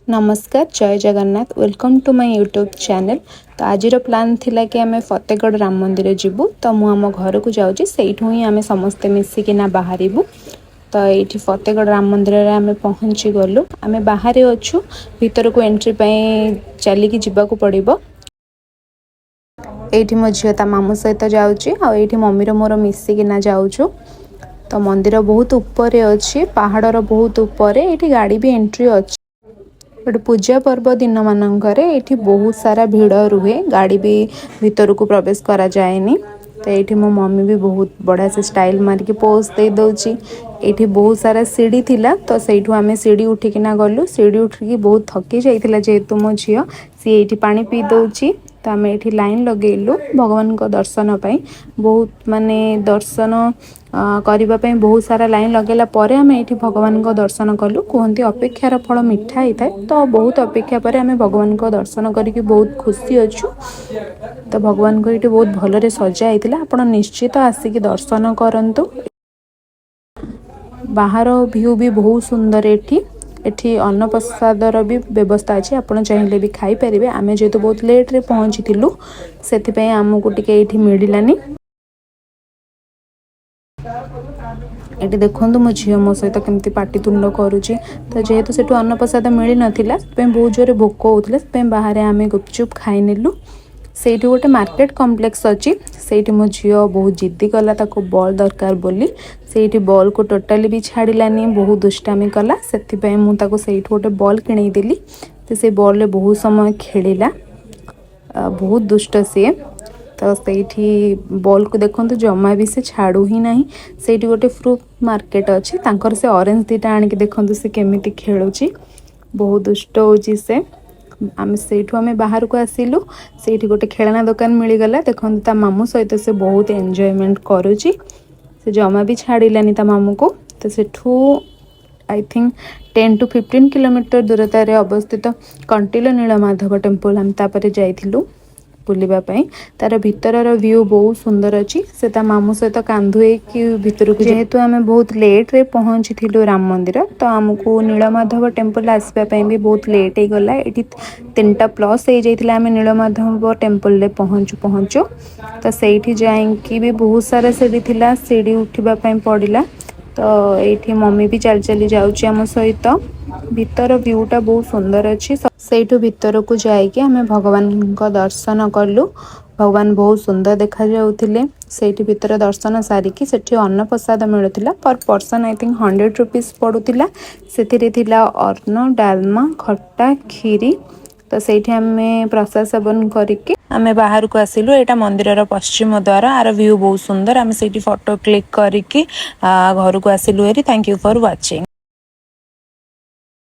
ନମସ୍କାର, ଜୟ Jagannath. Welcome to my YouTube channel. ତ ଆଜିର ପ୍ଲାନ୍ ଥିଲା କି ଆମେ ଫତେଗଡ଼ ରାମ ମନ୍ଦିର ଯିବୁ। ତ ମୁଁ ଆମ ଘରକୁ ଯାଉଛି, ସେଇଠୁ ହିଁ ଆମେ ସମସ୍ତେ ମିଶିକିନା ବାହାରିବୁ। ତ ଏଇଠି ଫତେଗଡ଼ ରାମ ମନ୍ଦିରରେ ଆମେ ପହଞ୍ଚି ଗଲୁ। ଆମେ ବାହାରେ ଅଛୁ, ଭିତରକୁ ଏଣ୍ଟ୍ରି ପାଇଁ ଚାଲିକି ଯିବାକୁ ପଡ଼ିବ। ଏଇଠି ମୋ ଝିଅ ତା ମାମୁଁ ସହିତ ଯାଉଛି ଆଉ ଏଇଠି ମମିର ମୋର ମିଶିକିନା ଯାଉଛୁ। ତ ମନ୍ଦିର ବହୁତ ଉପରେ ଅଛି, ପାହାଡ଼ର ବହୁତ ଉପରେ। ଏଇଠି ଗାଡ଼ି ବି ଏଣ୍ଟ୍ରି ଅଛି। ଗୋଟେ ପୂଜା ପର୍ବ ଦିନମାନଙ୍କରେ ଏଇଠି ବହୁତ ସାରା ଭିଡ଼ ରୁହେ, ଗାଡ଼ି ବି ଭିତରକୁ ପ୍ରବେଶ କରାଯାଏନି। ତ ଏଇଠି ମୋ ମମି ବି ବହୁତ ବଢ଼ିଆ ସେ ଷ୍ଟାଇଲ୍ ମାରିକି ପୋଜ୍ ଦେଇ ଦେଉଛି। ଏଇଠି ବହୁତ ସାରା ସିଡ଼ି ଥିଲା, ତ ସେଇଠୁ ଆମେ ସିଡ଼ି ଉଠିକିନା ଗଲୁ। ସିଡ଼ି ଉଠିକି ବହୁତ ଥକି ଯାଇଥିଲା ଯେହେତୁ ମୋ ଝିଅ, ସିଏ ଏଇଠି ପାଣି ପିଇ ଦେଉଛି। ତ ଆମେ ଏଇଠି ଲାଇନ୍ ଲଗେଇଲୁ ଭଗବାନଙ୍କ ଦର୍ଶନ ପାଇଁ। ବହୁତ ମାନେ ଦର୍ଶନ କରିବା ପାଇଁ ବହୁତ ସାରା ଲାଇନ୍ ଲଗେଇଲା ପରେ ଆମେ ଏଇଠି ଭଗବାନଙ୍କ ଦର୍ଶନ କଲୁ। କୁହନ୍ତି, ଅପେକ୍ଷାର ଫଳ ମିଠା ହେଇଥାଏ। ତ ବହୁତ ଅପେକ୍ଷା ପରେ ଆମେ ଭଗବାନଙ୍କ ଦର୍ଶନ କରିକି ବହୁତ ଖୁସି ଅଛୁ। ତ ଭଗବାନଙ୍କୁ ଏଇଠି ବହୁତ ଭଲରେ ସଜା ହେଇଥିଲା। ଆପଣ ନିଶ୍ଚିତ ଆସିକି ଦର୍ଶନ କରନ୍ତୁ। ବାହାର ଭ୍ୟୁ ବି ବହୁତ ସୁନ୍ଦର ଏଠି। ଏଠି ଅନ୍ନପ୍ରସାଦର ବି ବ୍ୟବସ୍ଥା ଅଛି, ଆପଣ ଚାହିଁଲେ ବି ଖାଇପାରିବେ। ଆମେ ଯେହେତୁ ବହୁତ ଲେଟ୍ରେ ପହଞ୍ଚିଥିଲୁ, ସେଥିପାଇଁ ଆମକୁ ଟିକେ ଏଇଠି ମିଳିଲାନି। ଏଠି ଦେଖନ୍ତୁ, ମୋ ଝିଅ ମୋ ସହିତ କେମିତି ପାଟିତୁଣ୍ଡ କରୁଛି। ତ ଯେହେତୁ ସେଠୁ ଅନ୍ନପ୍ରସାଦ ମିଳିନଥିଲା, ସେଥିପାଇଁ ବହୁତ ଜୋରେ ଭୋକ ହେଉଥିଲା, ସେଥିପାଇଁ ବାହାରେ ଆମେ ଗୁପଚୁପ୍ ଖାଇନେଲୁ। ସେଇଠି ଗୋଟେ ମାର୍କେଟ କମ୍ପ୍ଲେକ୍ସ ଅଛି। ସେଇଠି ମୋ ଝିଅ ବହୁତ ଜିଦ୍ଦି କଲା ତାକୁ ବଲ୍ ଦରକାର ବୋଲି। ସେଇଠି ବଲ୍କୁ ଟୋଟାଲି ବି ଛାଡ଼ିଲାନି, ବହୁତ ଦୁଷ୍ଟାମି କଲା। ସେଥିପାଇଁ ମୁଁ ତାକୁ ସେଇଠୁ ଗୋଟେ ବଲ୍ କିଣେଇଦେଲି। ତ ସେ ବଲ୍ରେ ବହୁତ ସମୟ ଖେଳିଲା। ବହୁତ ଦୁଷ୍ଟ ସିଏ। ତ ସେଇଠି ବଲ୍କୁ ଦେଖନ୍ତୁ, ଜମା ବି ସେ ଛାଡ଼ୁ ହିଁ ନାହିଁ। ସେଇଠି ଗୋଟେ ଫ୍ରୁଟ୍ ମାର୍କେଟ ଅଛି, ତାଙ୍କର ସେ ଅରେଞ୍ଜ ଦୁଇଟା ଆଣିକି ଦେଖନ୍ତୁ ସେ କେମିତି ଖେଳୁଛି। ବହୁତ ଦୁଷ୍ଟ ହେଉଛି ସେ। ଆମେ ସେଇଠୁ ଆମେ ବାହାରକୁ ଆସିଲୁ। ସେଇଠି ଗୋଟେ ଖେଳନା ଦୋକାନ ମିଳିଗଲା। ଦେଖନ୍ତୁ, ତା ମାମୁଁ ସହିତ ସେ ବହୁତ ଏନ୍ଜୟମେଣ୍ଟ କରୁଛି। ସେ ଜମା ବି ଛାଡ଼ିଲାନି ତା ମାମୁଁକୁ। ତ ସେଠୁ I think 10 to 15 kilometer ଦୂରତାରେ ଅବସ୍ଥିତ କଣ୍ଟିଲୋ ନୀଳମାଧବ ଟେମ୍ପଲ୍ ଆମେ ତାପରେ ଯାଇଥିଲୁ ବୁଲିବା ପାଇଁ। ତାର ଭିତରର ଭ୍ୟୁ ବହୁତ ସୁନ୍ଦର ଅଛି। ସେ ତା ମାମୁଁ ସହିତ କାନ୍ଧୁ ହେଇକି ଭିତରକୁ। ଯେହେତୁ ଆମେ ବହୁତ ଲେଟ୍ରେ ପହଞ୍ଚିଥିଲୁ ରାମ ମନ୍ଦିର, ତ ଆମକୁ ନୀଳମାଧବ ଟେମ୍ପଲ୍ ଆସିବା ପାଇଁ ବି ବହୁତ ଲେଟ୍ ହେଇଗଲା। ଏଠି 3ଟା ପ୍ଲସ୍ ହେଇଯାଇଥିଲା ଆମେ ନୀଳମାଧବ ଟେମ୍ପଲ୍ରେ ପହଞ୍ଚୁ ପହଞ୍ଚୁ। ତ ସେଇଠି ଯାଇକି ବି ବହୁତ ସାରା ସିଡ଼ି ଥିଲା, ସିଡ଼ି ଉଠିବା ପାଇଁ ପଡ଼ିଲା। ତ ଏଇଠି ମମି ବି ଚାଲି ଚାଲି ଯାଉଛି ଆମ ସହିତ। ଭିତର ଭ୍ୟୁଟା ବହୁତ ସୁନ୍ଦର ଅଛି। ସେଇଠୁ ଭିତରକୁ ଯାଇକି ଆମେ ଭଗବାନଙ୍କ ଦର୍ଶନ କଲୁ। ଭଗବାନ ବହୁତ ସୁନ୍ଦର ଦେଖାଯାଉଥିଲେ। ସେଇଠି ଭିତରେ ଦର୍ଶନ ସାରିକି ସେଠି ଅନ୍ନପ୍ରସାଦ ମିଳୁଥିଲା। Per person I think ₹100 ପଡ଼ୁଥିଲା। ସେଥିରେ ଥିଲା ଅନ୍ନ, ଡାଲମା, ଖଟା, କ୍ଷୀରି। ତ ସେଇଠି ଆମେ ପ୍ରସାଦ ସେବନ କରିକି ଆମେ ବାହାରକୁ ଆସିଲୁ। ଏଇଟା ମନ୍ଦିରର ପଶ୍ଚିମ ଦ୍ୱାର। ୟାର ଭ୍ୟୁ ବହୁତ ସୁନ୍ଦର। ଆମେ ସେଇଠି ଫଟୋ କ୍ଲିକ୍ କରିକି ଘରକୁ ଆସିଲୁ ହେରି। Thank you for watching.